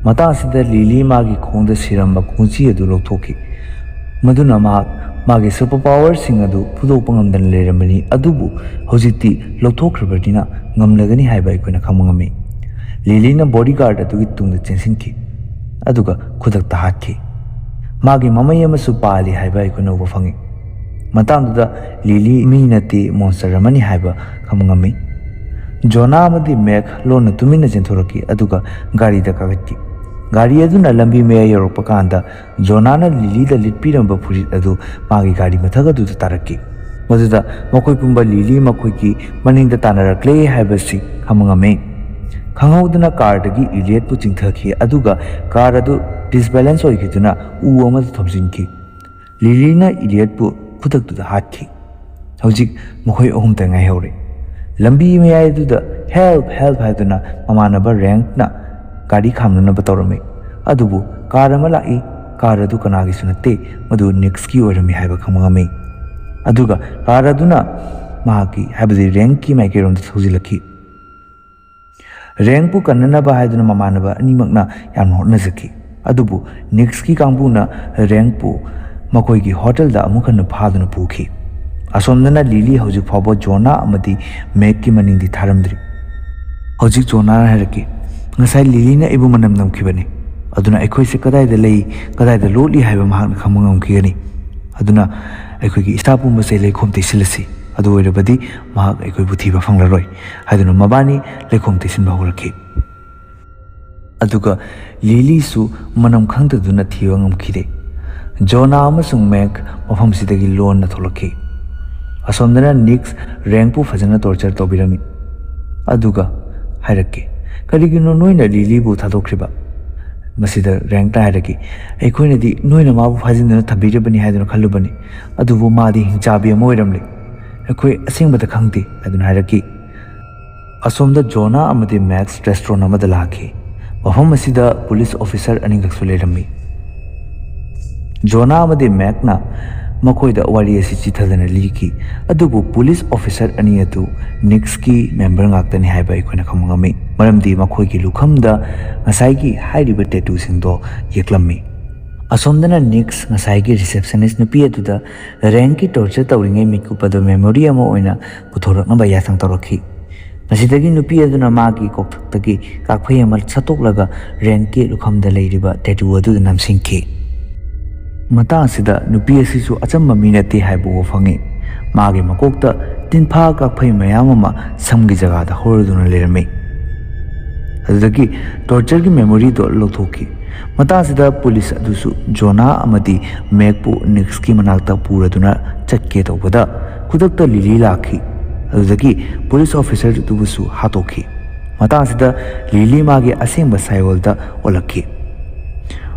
ꯃꯇꯥꯡ ꯑꯁꯤꯗ ꯂꯤꯂꯤ ꯃꯥꯒꯤ ꯈꯣꯡꯗ ꯁꯤꯔꯝꯕ ꯈꯣꯡꯆꯤ ꯑꯗꯨ ꯂꯧꯊꯣꯛꯈꯤ꯫ ꯃꯗꯨꯅ ꯃꯍꯥꯛ ꯃꯥꯒꯤ ꯁꯨꯄꯔ ꯄꯥꯋꯔꯁꯤꯡ ꯑꯗꯨ ꯐꯨꯗꯣꯛꯄ ꯉꯝꯗꯅ ꯂꯩꯔꯝꯕꯅꯤ, ꯑꯗꯨꯕꯨ ꯍꯧꯖꯤꯛꯇꯤ ꯂꯧꯊꯣꯛꯈ꯭ꯔꯕꯅꯤꯅ ꯉꯝꯂꯒꯅꯤ ꯍꯥꯏꯕ ꯑꯩꯈꯣꯏꯅ ꯈꯪꯕ ꯉꯝꯃꯤ꯫ ꯂꯤꯂꯤꯅ ꯕꯣꯗꯤꯒꯥꯔꯗ ꯑꯗꯨꯒꯤ ꯇꯨꯡꯗ ꯆꯦꯟꯁꯤꯟꯈꯤ, ꯑꯗꯨꯒ ꯈꯨꯗꯛꯇ ꯍꯥꯠꯈꯤ꯫ ꯃꯥꯒꯤ ꯃꯃꯩ ꯑꯃꯁꯨ ꯄꯥꯜꯂꯤ ꯍꯥꯏꯕ ꯑꯩꯈꯣꯏꯅ ꯎꯕ ꯐꯪꯉꯤ꯫ ꯃꯇꯥꯡꯗꯨꯗ ꯂꯤꯂꯤ ꯃꯤ ꯅꯠꯇꯦ, ꯃꯣꯟꯁꯇꯔ ꯑꯃꯅꯤ ꯍꯥꯏꯕ ꯈꯪꯕ ꯉꯝꯃꯤ꯫ ꯖꯣꯅꯥ ꯑꯃꯗꯤ ꯃꯦꯛ ꯂꯣꯟꯅ ꯇꯨꯃꯤꯟꯅ ꯆꯦꯟꯊꯣꯔꯛꯈꯤ, ꯑꯗꯨꯒ ꯒꯥꯔꯤꯗ ꯀꯥꯈꯠꯈꯤ꯫ ꯒꯥꯔꯤ ꯑꯗꯨꯅ ꯂꯝꯕꯤ ꯃꯌꯥꯏ ꯌꯧꯔꯛꯄ ꯀꯥꯟꯗ, ꯖꯣꯅꯥꯅ ꯂꯤꯂꯤꯗ ꯂꯤꯠꯄꯤꯔꯝꯕ ꯐꯨꯔꯤꯠ ꯑꯗꯨ ꯃꯥꯒꯤ ꯒꯥꯔꯤ ꯃꯊꯛ ꯑꯗꯨꯗ ꯇꯥꯔꯛꯈꯤ꯫ ꯃꯗꯨꯗ ꯃꯈꯣꯏ ꯄꯨꯝꯕ ꯂꯤꯂꯤ ꯃꯈꯣꯏꯒꯤ ꯃꯅꯤꯡꯗ ꯇꯥꯟꯅꯔꯛꯂꯦ ꯍꯥꯏꯕꯁꯤ ꯈꯪꯕ ꯉꯝꯃꯤ꯫ ꯈꯪꯍꯧꯗꯅ ꯀꯥꯔꯗꯒꯤ ꯏꯂꯤꯌꯠꯄꯨ ꯆꯤꯡꯊꯈꯤ, ꯑꯗꯨꯒ ꯀꯥꯔ ꯑꯗꯨ ꯗꯤꯁꯕꯦꯂꯦꯟꯁ ꯑꯣꯏꯈꯤꯗꯨꯅ ꯎ ꯑꯃꯗ ꯊꯣꯝꯖꯤꯟꯈꯤ꯫ ꯂꯤꯂꯤꯅ ꯏꯂꯤꯌꯠꯄꯨ ꯈꯨꯗꯛꯇꯨꯗ ꯍꯥꯠꯈꯤ꯫ ꯍꯧꯖꯤꯛ ꯃꯈꯣꯏ ꯑꯍꯨꯝꯇ ꯉꯥꯏꯍꯧꯔꯦ꯫ ꯂꯝꯕꯤ ꯃꯌꯥꯏ ꯑꯗꯨꯗ "ꯍꯦꯜꯞ! ꯍꯦꯜꯞ!" ꯍꯥꯏꯗꯨꯅ ꯃꯃꯥꯟꯅꯕ ꯔꯦꯡꯛꯅ ꯒꯥꯔꯤ ꯈꯥꯝꯅꯅꯕ ꯇꯧꯔꯝꯃꯤ꯫ ꯑꯗꯨꯕꯨ ꯀꯥꯔ ꯑꯃ ꯂꯥꯛꯏ꯫ ꯀꯥꯔ ꯑꯗꯨ ꯀꯅꯥꯒꯤꯁꯨ ꯅꯠꯇꯦ, ꯃꯗꯨ ꯅꯤꯛꯁꯀꯤ ꯑꯣꯏꯔꯝꯃꯤ ꯍꯥꯏꯕ ꯈꯪꯕ ꯉꯝꯃꯤ꯫ ꯑꯗꯨꯒ ꯀꯥꯔ ꯑꯗꯨꯅ ꯃꯍꯥꯛꯀꯤ, ꯍꯥꯏꯕꯗꯤ ꯔꯦꯡꯛꯀꯤ ꯃꯥꯏꯀꯩꯔꯣꯝꯗ ꯊꯧꯖꯤꯜꯂꯛꯈꯤ꯫ ꯔꯦꯡꯛꯄꯨ ꯀꯟꯅꯅꯕ ꯍꯥꯏꯗꯨꯅ ꯃꯃꯥꯟꯅꯕ ꯑꯅꯤꯃꯛꯅ ꯌꯥꯝꯅ ꯍꯣꯠꯅꯖꯈꯤ꯫ ꯑꯗꯨꯕꯨ ꯅꯤꯛꯁꯀꯤ ꯀꯥꯡꯕꯨꯅ ꯔꯦꯡꯛꯄꯨ ꯃꯈꯣꯏꯒꯤ ꯍꯣꯇꯦꯜꯗ ꯑꯃꯨꯛ ꯍꯟꯅ ꯐꯥꯗꯨꯅ ꯄꯨꯈꯤ꯫ ꯑꯁꯣꯝꯗꯅ ꯂꯤꯂꯤ ꯍꯧꯖꯤꯛ ꯐꯥꯎꯕ ꯖꯣꯅꯥ ꯑꯃꯗꯤ ꯃꯦꯛꯀꯤ ꯃꯅꯤꯡꯗꯤ ꯊꯥꯔꯝꯗ꯭ꯔꯤ꯫ ꯍꯧꯖꯤꯛ ꯖꯣꯅꯥꯅ ꯍꯥꯏꯔꯛꯈꯤ, "ꯉꯁꯥꯏ ꯂꯤꯂꯤꯅ ꯑꯩꯕꯨ ꯃꯅꯝ ꯅꯝꯈꯤꯕꯅꯤ, ꯑꯗꯨꯅ ꯑꯩꯈꯣꯏꯁꯦ ꯀꯗꯥꯏꯗ ꯂꯩ, ꯀꯗꯥꯏꯗ ꯂꯣꯠꯂꯤ ꯍꯥꯏꯕ ꯃꯍꯥꯛꯅ ꯈꯪꯕ ꯉꯝꯈꯤꯒꯅꯤ꯫ ꯑꯗꯨꯅ ꯑꯩꯈꯣꯏꯒꯤ ꯏꯁꯇꯥꯐ ꯄꯨꯝꯕꯁꯦ ꯂꯩꯈꯣꯝ ꯇꯩꯁꯤꯜꯂꯁꯤ, ꯑꯗꯨ ꯑꯣꯏꯔꯕꯗꯤ ꯃꯍꯥꯛ ꯑꯩꯈꯣꯏꯕꯨ ꯊꯤꯕ ꯐꯪꯂꯔꯣꯏ" ꯍꯥꯏꯗꯨꯅ ꯃꯕꯥꯅꯤ ꯂꯩꯈꯣꯝ ꯇꯩꯁꯤꯟꯕ ꯍꯧꯔꯛꯈꯤ꯫ ꯑꯗꯨꯒ ꯂꯤꯂꯤꯁꯨ ꯃꯅꯝ ꯈꯪꯗꯗꯨꯅ ꯊꯤꯕ ꯉꯝꯈꯤꯗꯦ꯫ ꯖꯣꯅꯥ ꯑꯃꯁꯨꯡ ꯃꯦꯛ ꯃꯐꯝꯁꯤꯗꯒꯤ ꯂꯣꯟꯅ ꯊꯣꯛꯂꯛꯈꯤ꯫ ꯑꯁꯣꯝꯗꯅ ꯅꯤꯛꯁ ꯔꯦꯡꯛꯄꯨ ꯐꯖꯅ ꯇꯣꯔꯆꯔ ꯇꯧꯕꯤꯔꯝꯃꯤ꯫ ꯑꯗꯨꯒ ꯍꯥꯏꯔꯛꯀꯦ, "ꯀꯔꯤꯒꯤꯅꯣ ꯅꯣꯏꯅ ꯂꯤꯂꯤꯕꯨ ꯊꯥꯗꯣꯛꯈ꯭ꯔꯤꯕ?" ꯃꯁꯤꯗ ꯔꯦꯡꯛꯅ ꯍꯥꯏꯔꯛꯈꯤ, "ꯑꯩꯈꯣꯏꯅꯗꯤ ꯅꯣꯏꯅ ꯃꯥꯕꯨ ꯐꯥꯖꯤꯟꯗꯨꯅ ꯊꯝꯕꯤꯔꯕꯅꯤ ꯍꯥꯏꯗꯨꯅ ꯈꯜꯂꯨꯕꯅꯤ, ꯑꯗꯨꯕꯨ ꯃꯥꯗꯤ ꯍꯤꯡꯆꯥꯕꯤ ꯑꯃ ꯑꯣꯏꯔꯝꯂꯦ꯫ ꯑꯩꯈꯣꯏ ꯑꯁꯦꯡꯕꯗ ꯈꯪꯗꯦ" ꯍꯥꯏꯗꯨꯅ ꯍꯥꯏꯔꯛꯈꯤ꯫ ꯑꯁꯣꯝꯗ ꯖꯣꯅꯥ ꯑꯃꯗꯤ ꯃꯦꯛꯁ ꯔꯦꯁꯇꯨꯔꯦꯟ ꯑꯃꯗ ꯂꯥꯛꯈꯤ꯫ ꯃꯐꯝ ꯑꯁꯤꯗ ꯄꯨꯂꯤꯁ ꯑꯣꯐꯤꯁꯔ ꯑꯅꯤꯈꯛꯁꯨ ꯂꯩꯔꯝꯃꯤ꯫ ꯖꯣꯅꯥ ꯑꯃꯗꯤ ꯃꯦꯛꯅ ꯃꯈꯣꯏꯗ ꯋꯥꯔꯤ ꯑꯁꯤ ꯆꯤꯊꯗꯅ ꯂꯤꯈꯤ, ꯑꯗꯨꯕꯨ ꯄꯨꯂꯤꯁ ꯑꯣꯐꯤꯁꯔ ꯑꯅꯤ ꯑꯗꯨ ꯅꯤꯛꯁꯀꯤ ꯃꯦꯝꯕꯔ ꯉꯥꯛꯇꯅꯤ ꯍꯥꯏꯕ ꯑꯩꯈꯣꯏꯅ ꯈꯪꯕ ꯉꯝꯃꯤ, ꯃꯔꯝꯗꯤ ꯃꯈꯣꯏꯒꯤ ꯂꯨꯈꯝꯗ ꯉꯁꯥꯏꯒꯤ ꯍꯥꯏꯔꯤꯕ ꯇꯦꯇꯨꯁꯤꯡꯗꯣ ꯌꯦꯛꯂꯝꯃꯤ꯫ ꯑꯁꯣꯝꯗꯅ ꯅꯤꯛꯁ ꯉꯁꯥꯏꯒꯤ ꯔꯤꯁꯦꯞꯁꯅꯤꯁ ꯅꯨꯄꯤ ꯑꯗꯨꯗ ꯔꯦꯡꯛꯀꯤ ꯇꯣꯔꯆꯔ ꯇꯧꯔꯤꯉꯩ ꯃꯤꯀꯨꯞ ꯑꯗꯨ ꯃꯦꯃꯣꯔꯤ ꯑꯃ ꯑꯣꯏꯅ ꯄꯨꯊꯣꯔꯛꯅꯕ ꯌꯥꯊꯪ ꯇꯧꯔꯛꯈꯤ꯫ ꯃꯁꯤꯗꯒꯤ ꯅꯨꯄꯤ ꯑꯗꯨꯅ ꯃꯥꯒꯤ ꯀꯣꯛꯊꯛꯇꯒꯤ ꯀꯥꯛꯐꯩ ꯑꯃ ꯁꯠꯇꯣꯛꯂꯒ ꯔꯦꯡꯛꯀꯤ ꯂꯨꯈꯝꯗ ꯂꯩꯔꯤꯕ ꯇꯦꯇꯨ ꯑꯗꯨꯗ ꯅꯝꯁꯤꯟꯈꯤ꯫ ꯃꯇꯥꯡ ꯑꯁꯤꯗ ꯅꯨꯄꯤ ꯑꯁꯤꯁꯨ ꯑꯆꯝꯕ ꯃꯤ ꯅꯠꯇꯦ ꯍꯥꯏꯕ ꯎꯕ ꯐꯪꯉꯤ꯫ ꯃꯥꯒꯤ ꯃꯀꯣꯛꯇ ꯇꯤꯟꯐꯥ ꯀꯥꯛꯐꯩ ꯃꯌꯥꯝ ꯑꯃ ꯁꯝꯒꯤ ꯖꯒꯥꯗ ꯍꯧꯔꯗꯨꯅ ꯂꯩꯔꯝꯃꯤ꯫ ꯑꯗꯨꯗꯒꯤ ꯇꯣꯔꯆꯔꯒꯤ ꯃꯦꯃꯣꯔꯤꯗꯣ ꯂꯧꯊꯣꯛꯈꯤ꯫ ꯃꯇꯥꯡꯁꯤꯗ ꯄꯨꯂꯤꯁ ꯑꯗꯨꯁꯨ ꯖꯣꯅꯥ ꯑꯃꯗꯤ ꯃꯦꯛꯄꯨ ꯅꯤꯛꯁꯀꯤ ꯃꯅꯥꯛꯇ ꯄꯨꯔꯗꯨꯅ ꯆꯠꯀꯦ ꯇꯧꯕꯗ, ꯈꯨꯗꯛꯇ ꯂꯤꯂꯤ ꯂꯥꯛꯈꯤ꯫ ꯑꯗꯨꯗꯒꯤ ꯄꯨꯂꯤꯁ ꯑꯣꯐꯤꯁꯔ ꯑꯗꯨꯕꯨꯁꯨ ꯍꯥꯠꯇꯣꯛꯈꯤ꯫ ꯃꯇꯥꯡꯁꯤꯗ ꯂꯤꯂꯤ ꯃꯥꯒꯤ ꯑꯁꯦꯡꯕ ꯁꯥꯏꯑꯣꯜꯗ ꯑꯣꯜꯂꯛꯈꯤ꯫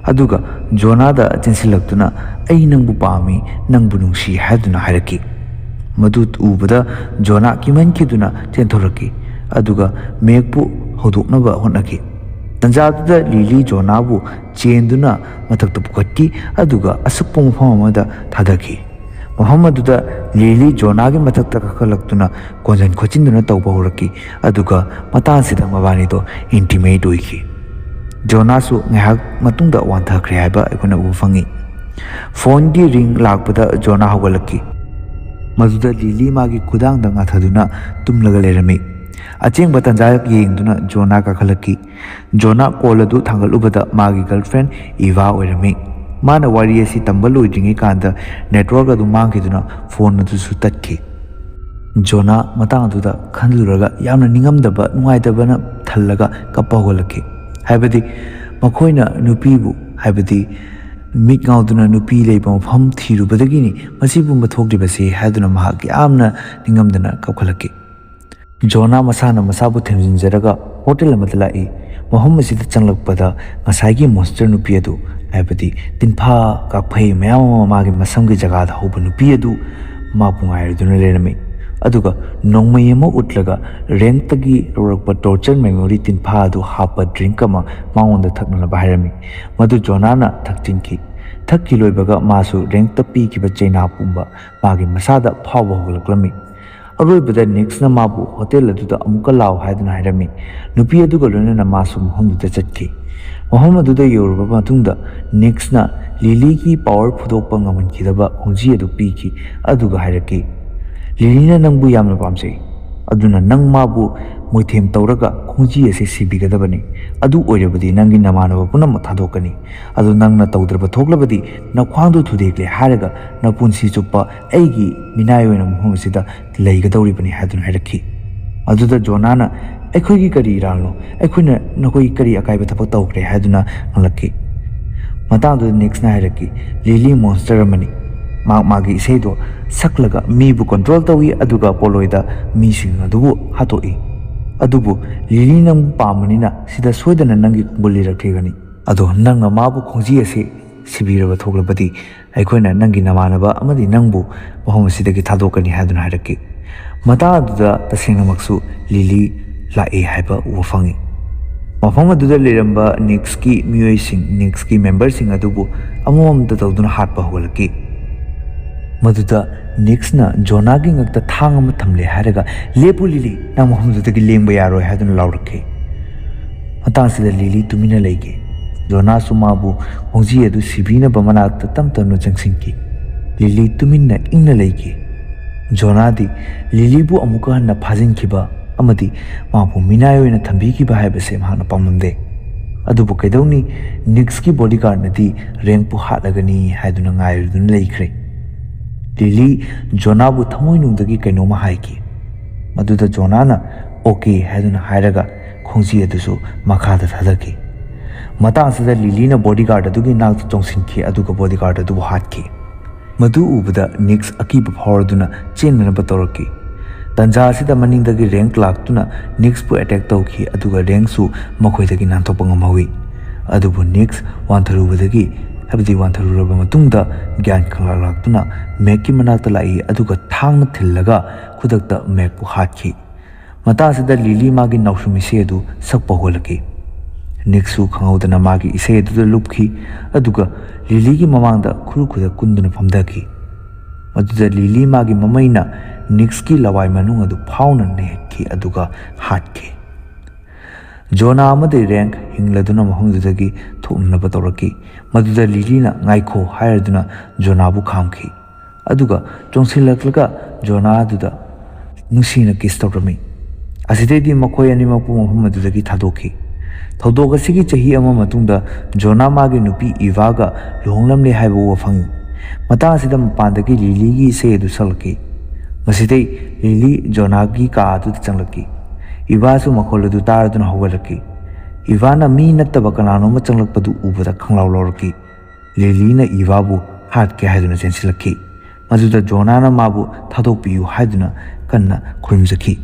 ꯑꯗꯨꯒ ꯖꯣꯅꯥꯗ ꯆꯦꯟꯁꯤꯜꯂꯛꯇꯨꯅ, "ꯑꯩ ꯅꯪꯕꯨ ꯄꯥꯝꯃꯤ, ꯅꯪꯕꯨ ꯅꯨꯡꯁꯤ" ꯍꯥꯏꯗꯨꯅ ꯍꯥꯏꯔꯛꯈꯤ꯫ ꯃꯗꯨ ꯎꯕꯗ ꯖꯣꯅꯥ ꯀꯤꯃꯟꯈꯤꯗꯨꯅ ꯆꯦꯟꯊꯣꯔꯛꯈꯤ, ꯑꯗꯨꯒ ꯃꯦꯛꯄꯨ ꯍꯧꯗꯣꯛꯅꯕ ꯍꯣꯠꯅꯈꯤ꯫ ꯇꯟꯖꯥꯗꯨꯗ ꯂꯤꯂꯤ ꯖꯣꯅꯥꯕꯨ ꯆꯦꯟꯗꯨꯅ ꯃꯊꯛꯇ ꯄꯨꯈꯠꯈꯤ, ꯑꯗꯨꯒ ꯑꯁꯨꯛꯄ ꯃꯐꯝ ꯑꯃꯗ ꯊꯥꯗꯈꯤ꯫ ꯃꯐꯝ ꯑꯗꯨꯗ ꯂꯤꯂꯤ ꯖꯣꯅꯥꯒꯤ ꯃꯊꯛꯇ ꯀꯥꯈꯠꯂꯛꯇꯨꯅ ꯀꯣꯟꯖꯟ ꯈꯣꯠꯆꯤꯟꯗꯨꯅ ꯇꯧꯕ ꯍꯧꯔꯛꯈꯤ, ꯑꯗꯨꯒ ꯃꯇꯥꯡꯁꯤꯗ ꯃꯕꯥꯅꯤꯗꯣ ꯏꯟꯇꯤꯃꯦꯠ ꯑꯣꯏꯈꯤ꯫ ꯖꯣꯅꯥꯁꯨ ꯉꯥꯏꯍꯥꯛ ꯃꯇꯨꯡꯗ ꯋꯥꯟꯊꯈ꯭ꯔꯦ ꯍꯥꯏꯕ ꯑꯩꯈꯣꯏꯅ ꯎꯕ ꯐꯪꯉꯤ꯫ ꯐꯣꯟꯒꯤ ꯔꯤꯡ ꯂꯥꯛꯄꯗ ꯖꯣꯅꯥ ꯍꯧꯒꯠꯂꯛꯈꯤ꯫ ꯃꯗꯨꯗ ꯂꯤꯂꯤ ꯃꯥꯒꯤ ꯈꯨꯗꯥꯡꯗ ꯉꯥꯊꯗꯨꯅ ꯇꯨꯝꯂꯒ ꯂꯩꯔꯝꯃꯤ꯫ ꯑꯆꯦꯡꯕ ꯇꯟꯖꯥ ꯌꯦꯡꯗꯨꯅ ꯖꯣꯅꯥ ꯀꯥꯈꯠꯂꯛꯈꯤ꯫ ꯖꯣꯅꯥ ꯀꯣꯜ ꯑꯗꯨ ꯊꯥꯡꯒꯠꯂꯨꯕꯗ ꯃꯥꯒꯤ ꯒꯔꯜꯐ꯭ꯔꯦꯟ ꯏꯚꯥ ꯑꯣꯏꯔꯝꯃꯤ꯫ ꯃꯥꯅ ꯋꯥꯔꯤ ꯑꯁꯤ ꯇꯝꯕ ꯂꯣꯏꯗ꯭ꯔꯤꯉꯩ ꯀꯥꯟꯗ ꯅꯦꯠꯋꯥꯔꯛ ꯑꯗꯨ ꯃꯥꯡꯈꯤꯗꯨꯅ ꯐꯣꯟ ꯑꯗꯨꯁꯨ ꯇꯠꯈꯤ꯫ ꯖꯣꯅꯥ ꯃꯇꯥꯡ ꯑꯗꯨꯗ ꯈꯜꯂꯨꯔꯒ ꯌꯥꯝꯅ ꯅꯤꯡꯉꯝꯗꯕ, ꯅꯨꯡꯉꯥꯏꯇꯕꯅ ꯊꯜꯂꯒ ꯀꯞꯄ ꯍꯧꯒꯠꯂꯛꯈꯤ꯫ ꯍꯥꯏꯕꯗꯤ ꯃꯈꯣꯏꯅ ꯅꯨꯄꯤꯕꯨ, ꯍꯥꯏꯕꯗꯤ ꯃꯤꯠ ꯉꯥꯎꯗꯨꯅ ꯅꯨꯄꯤ ꯂꯩꯕ ꯃꯐꯝ ꯊꯤꯔꯨꯕꯗꯒꯤꯅꯤ ꯃꯁꯤꯒꯨꯝꯕ ꯊꯣꯛꯂꯤꯕꯁꯤ ꯍꯥꯏꯗꯨꯅ ꯃꯍꯥꯛ ꯌꯥꯝꯅ ꯅꯤꯡꯉꯝꯗꯅ ꯀꯞꯈꯠꯂꯛꯈꯤ꯫ ꯖꯣꯅꯥ ꯃꯁꯥꯅ ꯃꯁꯥꯕꯨ ꯊꯦꯝꯖꯤꯟꯖꯔꯒ ꯍꯣꯇꯦꯜ ꯑꯃꯗ ꯂꯥꯛꯏ꯫ ꯃꯐꯝ ꯑꯁꯤꯗ ꯆꯪꯂꯛꯄꯗ ꯉꯁꯥꯏꯒꯤ ꯃꯣꯟꯁꯇꯔ ꯅꯨꯄꯤ ꯑꯗꯨ, ꯍꯥꯏꯕꯗꯤ ꯇꯤꯟꯐꯥ ꯀꯥꯛꯐꯩ ꯃꯌꯥꯝ ꯑꯃ ꯃꯥꯒꯤ ꯃꯁꯝꯒꯤ ꯖꯒꯥꯗ ꯍꯧꯕ ꯅꯨꯄꯤ ꯑꯗꯨ ꯃꯥꯕꯨ ꯉꯥꯏꯔꯗꯨꯅ ꯂꯩꯔꯝꯃꯤ꯫ ꯑꯗꯨꯒ ꯅꯣꯡꯃꯩ ꯑꯃ ꯎꯠꯂꯒ ꯔꯦꯡꯛꯇꯒꯤ ꯂꯧꯔꯛꯄ ꯇꯣꯔꯆꯔ ꯃꯦꯃꯣꯔꯤ ꯇꯤꯟꯐꯥ ꯑꯗꯨ ꯍꯥꯞꯄ ꯗ꯭ꯔꯤꯡꯛ ꯑꯃ ꯃꯉꯣꯟꯗ ꯊꯛꯅꯅꯕ ꯍꯥꯏꯔꯝꯃꯤ꯫ ꯃꯗꯨ ꯖꯣꯅꯥꯅ ꯊꯛꯆꯤꯟꯈꯤ꯫ ꯊꯛꯈꯤ ꯂꯣꯏꯕꯒ ꯃꯥꯁꯨ ꯔꯦꯡꯛꯇ ꯄꯤꯈꯤꯕ ꯆꯩꯅꯥ ꯄꯨꯝꯕ ꯃꯥꯒꯤ ꯃꯁꯥꯗ ꯐꯥꯎꯕ ꯍꯧꯒꯠꯂꯛꯂꯝꯃꯤ꯫ ꯑꯔꯣꯏꯕꯗ ꯅꯤꯛꯁꯅ ꯃꯥꯕꯨ ꯍꯣꯇꯦꯜ ꯑꯗꯨꯗ ꯑꯃꯨꯛꯀ ꯂꯥꯛꯑꯣ ꯍꯥꯏꯗꯨꯅ ꯍꯥꯏꯔꯝꯃꯤ꯫ ꯅꯨꯄꯤ ꯑꯗꯨꯒ ꯂꯣꯏꯅꯅ ꯃꯥꯁꯨ ꯃꯐꯝꯗꯨꯗ ꯆꯠꯈꯤ꯫ ꯃꯐꯝ ꯑꯗꯨꯗ ꯌꯧꯔꯕ ꯃꯇꯨꯡꯗ ꯅꯤꯛꯁꯅ ꯂꯤꯂꯤꯒꯤ ꯄꯥꯋꯔ ꯐꯨꯗꯣꯛꯄ ꯉꯝꯍꯟꯈꯤꯗꯕ ꯈꯣꯡꯖꯤ ꯑꯗꯨ ꯄꯤꯈꯤ, ꯑꯗꯨꯒ ꯍꯥꯏꯔꯛꯈꯤ, "ꯂꯤꯂꯤꯅ ꯅꯪꯕꯨ ꯌꯥꯝꯅ ꯄꯥꯝꯖꯩ, ꯑꯗꯨꯅ ꯅꯪ ꯃꯥꯕꯨ ꯃꯣꯏꯊꯦꯝ ꯇꯧꯔꯒ ꯈꯣꯡꯖꯤ ꯑꯁꯤ ꯁꯤꯕꯤꯒꯗꯕꯅꯤ꯫ ꯑꯗꯨ ꯑꯣꯏꯔꯕꯗꯤ ꯅꯪꯒꯤ ꯅꯃꯥꯟꯅꯕ ꯄꯨꯝꯅꯃꯛ ꯊꯥꯗꯣꯛꯀꯅꯤ꯫ ꯑꯗꯨ ꯅꯪꯅ ꯇꯧꯗ꯭ꯔꯕ ꯊꯣꯛꯂꯕꯗꯤ ꯅꯈ꯭ꯋꯥꯡꯗꯨ ꯊꯨꯗꯦꯛꯂꯦ ꯍꯥꯏꯔꯒ ꯅꯄꯨꯟꯁꯤ ꯆꯨꯞꯄ ꯑꯩꯒꯤ ꯃꯤꯅꯥꯏ ꯑꯣꯏꯅ ꯃꯐꯝ ꯑꯁꯤꯗ ꯂꯩꯒꯗꯧꯔꯤꯕꯅꯤ ꯍꯥꯏꯗꯨꯅ ꯍꯥꯏꯔꯛꯈꯤ꯫ ꯑꯗꯨꯗ ꯖꯣꯅꯥꯅ, "ꯑꯩꯈꯣꯏꯒꯤ ꯀꯔꯤ ꯏꯔꯥꯜꯅꯣ? ꯑꯩꯈꯣꯏꯅ ꯅꯈꯣꯏꯒꯤ ꯀꯔꯤ ꯑꯀꯥꯏꯕ ꯊꯕꯛ ꯇꯧꯈ꯭ꯔꯦ?" ꯍꯥꯏꯗꯨꯅ ꯍꯪꯂꯛꯈꯤ꯫ ꯃꯇꯥꯡꯗꯨꯗ ꯅꯤꯛꯁꯅ ꯍꯥꯏꯔꯛꯈꯤ, "ꯂꯤꯂꯤ ꯃꯣꯟꯁꯇꯔ ꯑꯃꯅꯤ꯫ ꯃꯍꯥꯛ ꯃꯥꯒꯤ ꯏꯁꯩꯗꯣ ꯁꯛꯂꯒ ꯃꯤꯕꯨ ꯀꯟꯇ꯭ꯔꯣꯜ ꯇꯧꯏ, ꯑꯗꯨꯒ ꯄꯣꯂꯣꯏꯗ ꯃꯤꯁꯤꯡ ꯑꯗꯨꯕꯨ ꯍꯥꯠꯇꯣꯛꯏ꯫ ꯑꯗꯨꯕꯨ ꯂꯤꯂꯤ ꯅꯪꯕꯨ ꯄꯥꯝꯕꯅꯤꯅ ꯁꯤꯗ ꯁꯣꯏꯗꯅ ꯅꯪꯒꯤ ꯈꯣꯡꯒꯨꯜ ꯂꯤꯔꯛꯈꯤꯒꯅꯤ꯫ ꯑꯗꯣ ꯅꯪꯅ ꯃꯥꯕꯨ ꯈꯣꯡꯖꯤ ꯑꯁꯤ ꯁꯤꯕꯤꯔꯕ ꯊꯣꯛꯂꯕꯗꯤ ꯑꯩꯈꯣꯏꯅ ꯅꯪꯒꯤ ꯅꯃꯥꯟꯅꯕ ꯑꯃꯗꯤ ꯅꯪꯕꯨ ꯃꯐꯝ ꯑꯁꯤꯗꯒꯤ ꯊꯥꯗꯣꯛꯀꯅꯤ" ꯍꯥꯏꯗꯨꯅ ꯍꯥꯏꯔꯛꯈꯤ꯫ ꯃꯇꯥꯡ ꯑꯗꯨꯗ ꯇꯁꯦꯡꯅꯃꯛꯁꯨ ꯂꯤꯂꯤ ꯂꯥꯛꯑꯦ ꯍꯥꯏꯕ ꯎꯕ ꯐꯪꯉꯤ꯫ ꯃꯐꯝ ꯑꯗꯨꯗ ꯂꯩꯔꯝꯕ ꯅꯤꯛꯁꯀꯤ ꯃꯤꯑꯣꯏꯁꯤꯡ, ꯅꯤꯛꯁꯀꯤ ꯃꯦꯝꯕꯔꯁꯤꯡ ꯑꯗꯨꯕꯨ ꯑꯃꯃꯝꯇ ꯇꯧꯗꯨꯅ ꯍꯥꯠꯄ ꯍꯧꯒꯠꯂꯛꯈꯤ꯫ ꯃꯗꯨꯗ ꯅꯤꯛꯁꯅ ꯖꯣꯅꯥꯒꯤ ꯉꯛꯇ ꯊꯥꯡ ꯑꯃ ꯊꯝꯂꯦ ꯍꯥꯏꯔꯒ, "ꯂꯦꯞꯄꯨ ꯂꯤꯂꯤ, ꯅꯪ ꯃꯐꯝꯗꯨꯗꯒꯤ ꯂꯦꯡꯕ ꯌꯥꯔꯣꯏ" ꯍꯥꯏꯗꯨꯅ ꯂꯥꯎꯔꯛꯈꯤ꯫ ꯃꯇꯥꯡꯁꯤꯗ ꯂꯤꯂꯤ ꯇꯨꯃꯤꯟꯅ ꯂꯩꯈꯤ꯫ ꯖꯣꯅꯥꯁꯨ ꯃꯥꯕꯨ ꯈꯣꯡꯖꯤ ꯑꯗꯨ ꯁꯤꯕꯤꯅꯕ ꯃꯅꯥꯛꯇ ꯇꯞ ꯇꯞꯅ ꯆꯪꯁꯤꯟꯈꯤ꯫ ꯂꯤꯂꯤ ꯇꯨꯃꯤꯟꯅ ꯏꯪꯅ ꯂꯩꯈꯤ꯫ ꯖꯣꯅꯥꯗꯤ ꯂꯤꯂꯤꯕꯨ ꯑꯃꯨꯛꯀ ꯍꯟꯅ ꯐꯥꯖꯤꯟꯈꯤꯕ ꯑꯃꯗꯤ ꯃꯥꯕꯨ ꯃꯤꯅꯥꯏ ꯑꯣꯏꯅ ꯊꯝꯕꯤꯈꯤꯕ ꯍꯥꯏꯕꯁꯦ ꯃꯍꯥꯛꯅ ꯄꯥꯝꯂꯝꯗꯦ꯫ ꯑꯗꯨꯕꯨ ꯀꯩꯗꯧꯅꯤ, ꯅꯤꯛꯁꯀꯤ ꯕꯣꯗꯤꯒꯥꯔꯗꯅꯗꯤ ꯔꯦꯡꯄꯨ ꯍꯥꯠꯂꯒꯅꯤ ꯍꯥꯏꯗꯨꯅ ꯉꯥꯏꯔꯗꯨꯅ ꯂꯩꯈ꯭ꯔꯦ꯫ ꯂꯤꯂꯤ ꯖꯣꯅꯥꯕꯨ ꯊꯃꯣꯏꯅꯨꯡꯗꯒꯤ ꯀꯩꯅꯣꯝꯃ ꯍꯥꯏꯈꯤ꯫ ꯃꯗꯨꯗ ꯖꯣꯅꯥꯅ "ꯑꯣꯀꯦ" ꯍꯥꯏꯗꯨꯅ ꯍꯥꯏꯔꯒ ꯈꯣꯡꯖꯤ ꯑꯗꯨꯁꯨ ꯃꯈꯥꯗ ꯊꯥꯗꯈꯤ꯫ ꯃꯇꯥꯡꯁꯤꯗ ꯂꯤꯂꯤꯅ ꯕꯣꯗꯤꯒꯥꯔꯗ ꯑꯗꯨꯒꯤ ꯅꯥꯛꯇ ꯆꯣꯡꯁꯤꯟꯈꯤ, ꯑꯗꯨꯒ ꯕꯣꯗꯤꯒꯥꯔꯗ ꯑꯗꯨꯕꯨ ꯍꯥꯠꯈꯤ꯫ ꯃꯗꯨ ꯎꯕꯗ ꯅꯤꯛꯁ ꯑꯀꯤꯕ ꯐꯥꯎꯔꯗꯨꯅ ꯆꯦꯟꯅꯅꯕ ꯇꯧꯔꯛꯈꯤ꯫ ꯇꯟꯖꯥ ꯑꯁꯤꯗ ꯃꯅꯤꯡꯗꯒꯤ ꯔꯦꯡ ꯂꯥꯛꯇꯨꯅ ꯅꯤꯛꯁꯄꯨ ꯑꯦꯇꯦꯛ ꯇꯧꯈꯤ, ꯑꯗꯨꯒ ꯔꯦꯡꯁꯨ ꯃꯈꯣꯏꯗꯒꯤ ꯅꯥꯟꯊꯣꯛꯄ ꯉꯝꯍꯧꯏ꯫ ꯑꯗꯨꯕꯨ ꯅꯤꯛꯁ ꯋꯥꯟꯊꯔꯨꯕꯗꯒꯤ, ꯍꯥꯏꯕꯗꯤ ꯋꯥꯟꯊꯔꯨꯔꯕ ꯃꯇꯨꯡꯗ, ꯒ꯭ꯌꯥꯟ ꯈꯪꯂꯥꯛ ꯂꯥꯛꯇꯨꯅ ꯃꯦꯛꯀꯤ ꯃꯅꯥꯛꯇ ꯂꯥꯛꯏ, ꯑꯗꯨꯒ ꯊꯥꯡꯅ ꯊꯤꯜꯂꯒ ꯈꯨꯗꯛꯇ ꯃꯦꯛꯄꯨ ꯍꯥꯠꯈꯤ꯫ ꯃꯇꯥꯡꯁꯤꯗ ꯂꯤꯂꯤ ꯃꯥꯒꯤ ꯅꯥꯎꯁꯨꯝ ꯏꯁꯩ ꯑꯗꯨ ꯁꯛꯄ ꯍꯧꯒꯠꯂꯛꯈꯤ꯫ ꯅꯤꯛꯁꯁꯨ ꯈꯪꯍꯧꯗꯅ ꯃꯥꯒꯤ ꯏꯁꯩ ꯑꯗꯨꯗ ꯂꯨꯞꯈꯤ, ꯑꯗꯨꯒ ꯂꯤꯂꯤꯒꯤ ꯃꯃꯥꯡꯗ ꯈꯨꯔꯨ ꯈꯨꯗꯛ ꯀꯨꯟꯗꯨꯅ ꯐꯝꯊꯈꯤ꯫ ꯃꯗꯨꯗ ꯂꯤꯂꯤ ꯃꯥꯒꯤ ꯃꯃꯩꯅ ꯅꯤꯛꯁꯀꯤ ꯂꯋꯥꯏ ꯃꯅꯨꯡ ꯑꯗꯨ ꯐꯥꯎꯅ ꯅꯦꯠꯈꯤ, ꯑꯗꯨꯒ ꯍꯥꯠꯈꯤ꯫ ꯖꯣꯅꯥ ꯑꯃꯗꯤ ꯔꯦꯡ ꯍꯤꯡꯂꯗꯨꯅ ꯃꯐꯝꯗꯨꯗꯒꯤ ꯊꯣꯛꯅꯅꯕ ꯇꯧꯔꯛꯈꯤ꯫ ꯃꯗꯨꯗ ꯂꯤꯂꯤꯅ "ꯉꯥꯏꯈꯣ" ꯍꯥꯏꯔꯗꯨꯅ ꯖꯣꯅꯥꯕꯨ ꯈꯥꯝꯈꯤ꯫ ꯑꯗꯨꯒ ꯆꯣꯡꯁꯤꯜꯂꯛꯂꯒ ꯖꯣꯅꯥ ꯑꯗꯨꯗ ꯅꯨꯡꯁꯤꯅ ꯀꯤꯁ ꯇꯧꯔꯝꯃꯤ꯫ ꯑꯁꯤꯗꯩꯗꯤ ꯃꯈꯣꯏ ꯑꯅꯤꯃꯛꯄꯨ ꯃꯐꯝ ꯑꯗꯨꯗꯒꯤ ꯊꯥꯗꯣꯛꯈꯤ꯫ ꯊꯧꯗꯣꯛ ꯑꯁꯤꯒꯤ ꯆꯍꯤ ꯑꯃ ꯃꯇꯨꯡꯗ ꯖꯣꯅꯥ ꯃꯥꯒꯤ ꯅꯨꯄꯤ ꯏꯚꯥꯒ ꯂꯨꯍꯣꯡꯂꯝꯂꯦ ꯍꯥꯏꯕ ꯎꯕ ꯐꯪꯏ꯫ ꯃꯇꯥꯡ ꯑꯁꯤꯗ ꯃꯄꯥꯟꯗꯒꯤ ꯂꯤꯂꯤꯒꯤ ꯏꯁꯩ ꯑꯗꯨ ꯁꯛꯂꯛꯈꯤ꯫ ꯃꯁꯤꯗꯩ ꯂꯤꯂꯤ ꯖꯣꯅꯥꯒꯤ ꯀꯥ ꯑꯗꯨꯗ ꯆꯪꯂꯛꯈꯤ꯫ ꯏꯚꯥꯁꯨ ꯃꯈꯣꯜ ꯑꯗꯨ ꯇꯥꯔꯗꯨꯅ ꯍꯧꯒꯠꯂꯛꯈꯤ꯫ ꯏꯚꯥꯅ ꯃꯤ ꯅꯠꯇꯕ ꯀꯅꯥꯅꯣꯝꯃ ꯆꯪꯂꯛꯄꯗꯨ ꯎꯕꯗ ꯈꯪꯂꯥꯎ ꯂꯥꯎꯔꯛꯈꯤ꯫ ꯂꯤꯂꯤꯅ ꯏꯚꯥꯕꯨ ꯍꯥꯠꯀꯦ ꯍꯥꯏꯗꯨꯅ ꯆꯦꯟꯁꯤꯜꯂꯛꯈꯤ꯫ ꯃꯗꯨꯗ ꯖꯣꯅꯥꯅ ꯃꯥꯕꯨ ꯊꯥꯗꯣꯛꯄꯤꯌꯨ ꯍꯥꯏꯗꯨꯅ ꯀꯟꯅ ꯈꯨꯔꯨꯝꯖꯈꯤ꯫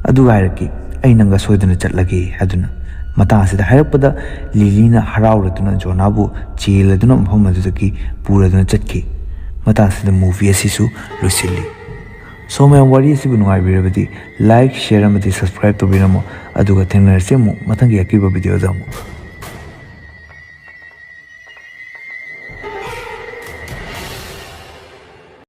ꯑꯗꯨꯒ ꯍꯥꯏꯔꯛꯈꯤ, "ꯑꯩ ꯅꯪꯒ ꯁꯣꯏꯗꯅ ꯆꯠꯂꯒꯦ" ꯍꯥꯏꯗꯨꯅ꯫ ꯃꯇꯥꯡ ꯑꯁꯤꯗ ꯍꯥꯏꯔꯛꯄꯗ ꯂꯤꯂꯤꯅ ꯍꯔꯥꯎꯔꯗꯨꯅ ꯖꯣꯅꯥꯕꯨ ꯆꯦꯜꯂꯗꯨꯅ ꯃꯐꯝ ꯑꯗꯨꯗꯒꯤ ꯄꯨꯔꯗꯨꯅ ꯆꯠꯈꯤ꯫ ꯃꯇꯥꯡ ꯑꯁꯤꯗ movie ꯑꯁꯤꯁꯨ ꯂꯣꯏꯁꯤꯜꯂꯤ꯫ ꯁꯣ ꯃꯌꯥꯝ, ꯋꯥꯔꯤ ꯑꯁꯤꯕꯨ ꯅꯨꯡꯉꯥꯏꯕꯤꯔꯕꯗꯤ like, share ꯑꯃꯗꯤ subscribe ꯇꯧꯕꯤꯔꯝꯃꯣ꯫ ꯑꯗꯨꯒ ꯊꯦꯡꯅꯔꯁꯤ ꯑꯃꯨꯛ ꯃꯊꯪꯒꯤ ꯑꯀꯤꯕ video ꯗ ꯑꯃꯨꯛ꯫